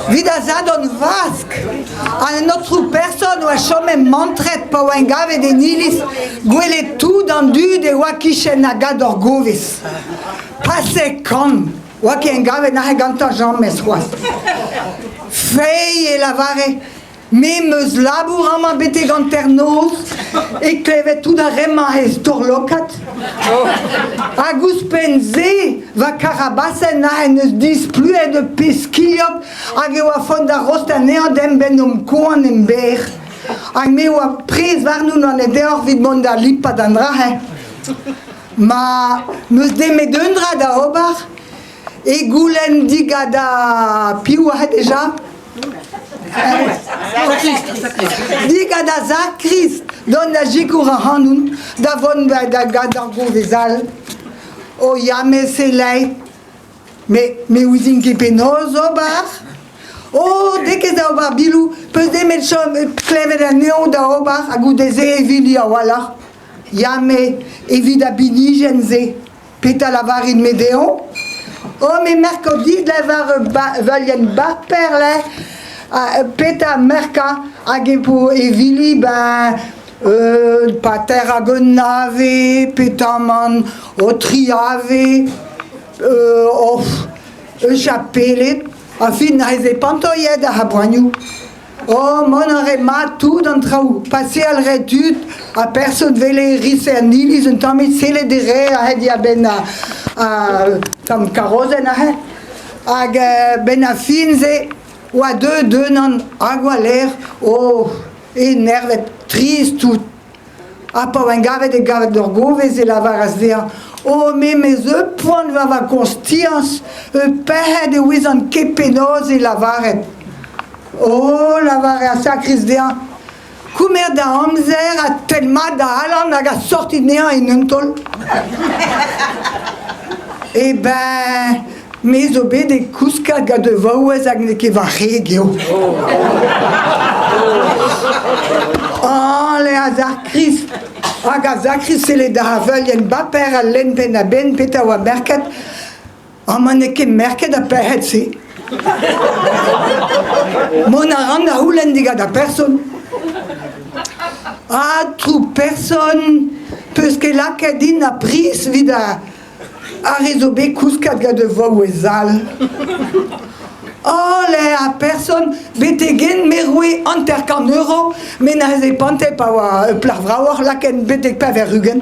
Vit ar Sadorn Vask, an aotrou person oa chomet mantret pa oa gavet en iliz gwelet tout an dud e oa kichen a gador-govez. Pase kant oa ket gavet aze gantañ james c'hoazh. Feiz e lavare Me 'm eus labour amañ betek hanternoz e klevet tout ar re-mañ he storlokat. Hag ouzhpenn-se, va karabasenn aze en deus displuet ur pezh kilhog hag e oa font da rostañ anezhañ demp 'benn omp koan emberr. Hag me oa prez warnon an deoc'h evit mont da lipat an dra-se. Ma 'm eus nemet un dra da ober, e goulenn digant piv aze deja? Digant ar sakrist dont da sikour ac'hanoun da vont da gad ar gourvez all. O ya, me selae. Me, me ouzin ket penaos ober. Oh, dek ket da ober biloù, peus nemet chom klevet anezho da ober ha goude-se e vili a-walc'h. Ya, me, evit ar binijenn-se. Petra lavarin-me dezhañ? Oh, me merko dit lavar ur valienn baper lec'h petra merkañ hag e vo e vili ben un pater hag un ave petamant o tri ave oh ur chapeled a fin neuze pantoiet ar poanioù. Oh, mont a rae mat tout an traoù. Paseal 'rae tud ha person 'wele rise an iliz un tammig sellet e rae aze diarbenn ar tamm karozenn aze. Hag 'benn ar fin-se 'oa deuet unan hag oa ler oh enervet, trist tout. Ha pa oan gavet e gavet ur govez e lavaras dezhañ Oh me 'meus ur poan war va koñstiañs, ur pec'hed e ouezan ket penaos e lavaret. Oh, lavare ar sakrist dezhañ, komer da amzer ha tenn mat da alan hag a sorti anezhañ en un taol. Eh ben, me zo bet e kouskat gant ur vaouez hag n'eo ket va c'hreg eo. Oh, le a sakrist hag a sakrist sellet da avelien baper a lenn penn-a-benn petra oa merket. Amañ n'eo ket merket ar pec'hed-se. Mont a ran da c'houlenn digant ar person. Aotrou person, peus ket lakaet din ar priz evit ar Ar re zo bet kouskat gant ur vaouez all. Holl eo ar person betek-henn me roe 50 euro met neuze pante pa oa ur plac'h vravoc'h lakaet betek 80.